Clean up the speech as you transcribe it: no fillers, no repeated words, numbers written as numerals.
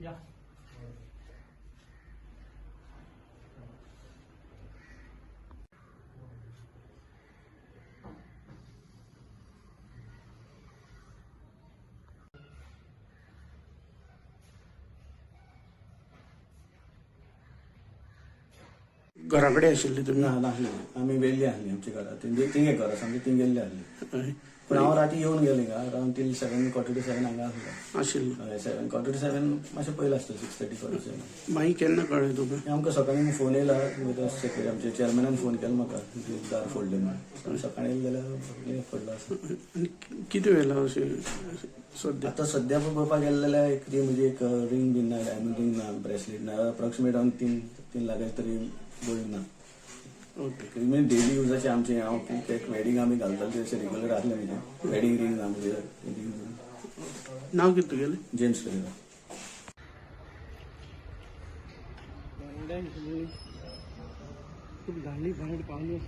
या. घरा कडेन आशिल्ली तुमी? ना, नासली. आमी वेल्ली आसली आमच्या घरा. तेंगे तिंगे घर आसा आमचें, थिंग गेल्ली आसली. पूण हांव राती येवन गेले हिंगा अरावंड टील 7:45 हांगा आसलो. आशिल्ली. हय, 7:45, मातशें पयलीं आसता, 6:30, 6:45. मागीर केन्ना कळ्ळें तुका? आमकां सकाळीं फोन येयला, सेक्रेटरी आमच्या चेअरमॅनान फोन केलो म्हाका की दार फोडलें म्हणून. सकाळीं येयलें जाल्यार फोडलो आसा. आनी कितें व्हेलां अशें सद्या? आता सद्या पळोवपाक गेले जाल्यार एक ती म्हजी एक रिंग बीन ना, डायमंड रिंग ना, ब्रेसलेट ना. अप्रॉक्सिमेट हांव 3 3 लाखाचे तरी गोल्ड ना. म्हणजे डेली युजाचे आमचे, हांव एक वेडिंग आमी घालताले ते अशें रेग्युलर आसले म्हणजे वेडिंग रिंग ना म्हणजे रिंग. नांव कितें तुगेलें? जेम्स पेरेरा. खूप धाडली भायर पावली.